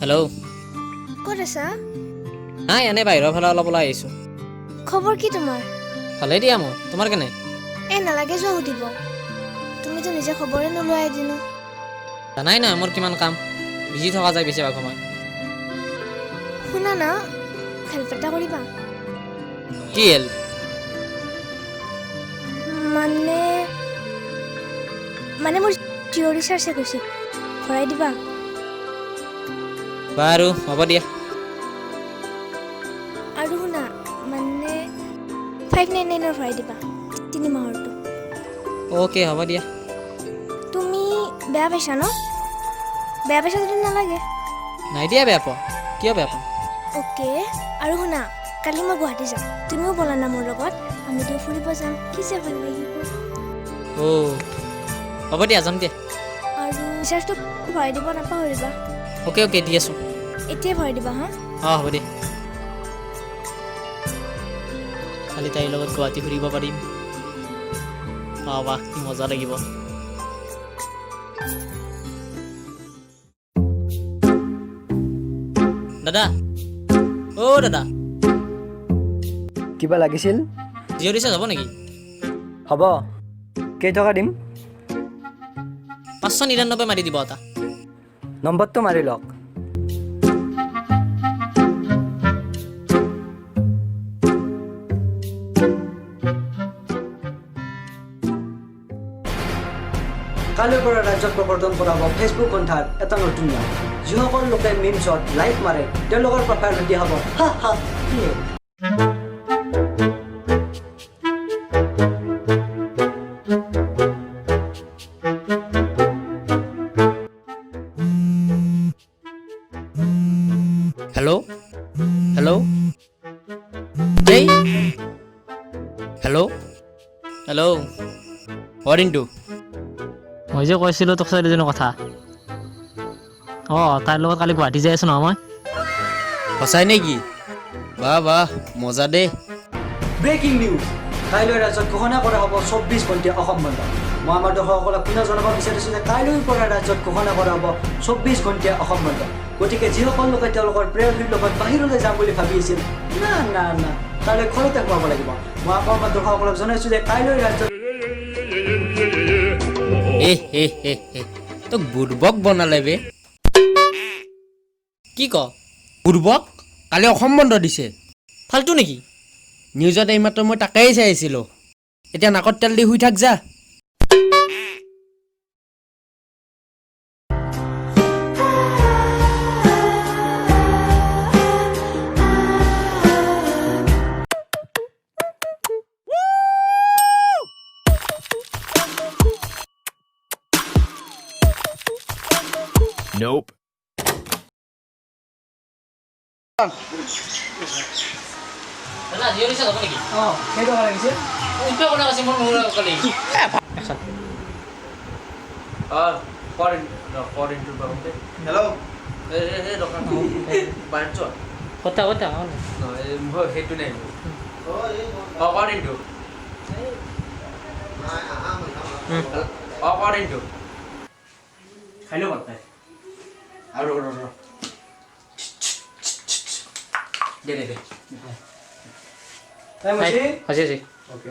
Hello'. ক'ত আছা? নাই, এনেই বাহিৰৰ ফালে অলপ ওলাই আহিছোঁ। খবৰ কি তোমাৰ? ভালেই দিয়া মোৰ, তোমাৰ কেনে? এই নালাগে যোৱা সুধিব, তুমিতো নিজে খবৰে নোলোৱা এদিনো। জানাই নহয় মোৰ কিমান কাম, বিজি থকা যায় বেছিভাগ সময়। শুনা না, হেল্প এটা কৰিবা? কি হেল্প? মানে মানে মোৰ জিঅ' ৰিচাৰ্জ শেষ হৈছে, ভৰাই দিবা? বাৰু হ'ব দিয়া। আৰু শুনা, মানে 599ৰ ভৰাই দিবা, 3 মাহৰটো। অ'কে, হ'ব দিয়া। তুমি বেয়া পাইছা ন? বেয়া পাইছা যদি নালাগে। নাই দিয়া বেয়া পোৱা, কিয় বেয়া পাম? অ'কে, আৰু শুনা, কালি মই গুৱাহাটী যাম, তুমিও ব'লা না মোৰ লগত, আমি দুয়ো ফুৰিব যাম, কি যে ভাল লাগিব। অ' হ'ব দিয়া, যাম দিয়া। আৰু ৰিচাৰ্জটো ভৰাই দিব নাপাহৰিবা। অ'কে অ'কে, দি আছোঁ। এতিয়াই ভৰাই দিবা হা? অঁ হ'ব দিয়া। কালি তাইৰ লগত গুৱাহাটী ফুৰিব পাৰিম। অঁ বাহ, কি মজা লাগিব। দাদা, অ' দাদা। কিবা লাগিছিল? জিঅ' ৰিচাৰ্জ হ'ব নেকি? হ'ব, কেইটকা দিম? 599 মাৰি দিব এটা। নম্বৰটো মাৰি লওক। কালিৰ পৰা ৰাজ্যত প্ৰৱৰ্তন কৰা হ'ব ফেচবুক সন্থাৰ এটা নতুন নিয়ম। যিসকল লোকে মিমছত লাইক মাৰে তেওঁলোকৰ প্ৰফাইলত দিয়া হ'ব হা হা কি। হেল্ল' হেল্ল', এই হেল্ল' হেল্ল'। অ ৰিণ্টু, মই যে কৈছিলোঁ তোক ছোৱালীজনীৰ কথা, অঁ তাইৰ লগত কালি গুৱাহাটী যাই আছোঁ নহয় মই। সঁচাই নেকি? বাহ বাহ, মজা দেই। ব্ৰেকিং নিউজ, কাইলৈ ৰাজ্যত ঘোষণা কৰা হ'ব 24 ঘণ্টীয়া অসম বন্ধ। মই আমাৰ দৰ্শকসকলক পুনৰ জনাব বিচাৰিছোঁ যে কাইলৈৰ পৰা ৰাজ্যত ঘোষণা কৰা হ'ব 24 ঘণ্টীয়া অসম বন্ধ। গতিকে যিসকল লোকে তেওঁলোকৰ প্ৰেয়সীৰ লগত বাহিৰলৈ যাম বুলি ভাবি আছিল, না না না, কাইলৈ ঘৰতে সোমাব লাগিব। মই আকৌ আমাৰ দৰ্শকসকলক জনাইছোঁ যে কাইলৈ ৰাজ্যত এ হে হে হে, তোক বুৰ্বক বনালে বে। কি ক? বুৰ্বক, কালি অসম বন্ধ দিছে। ফাল্টু নেকি? নিউজত এইমাত্ৰ মই তাকেই চাই আছিলোঁ। এতিয়া নাকত তেল দি শুই থাক যা। Nope. দাদা, জিঅ' ৰিচাৰ্জ হ'ব নেকি? অঁ, কেইটকা লাগিছিল? এইটোৱে কোনে কৈছে মোৰ মোৰ কালি? কথা কথা হৈছে। হৈছে। অ'কে।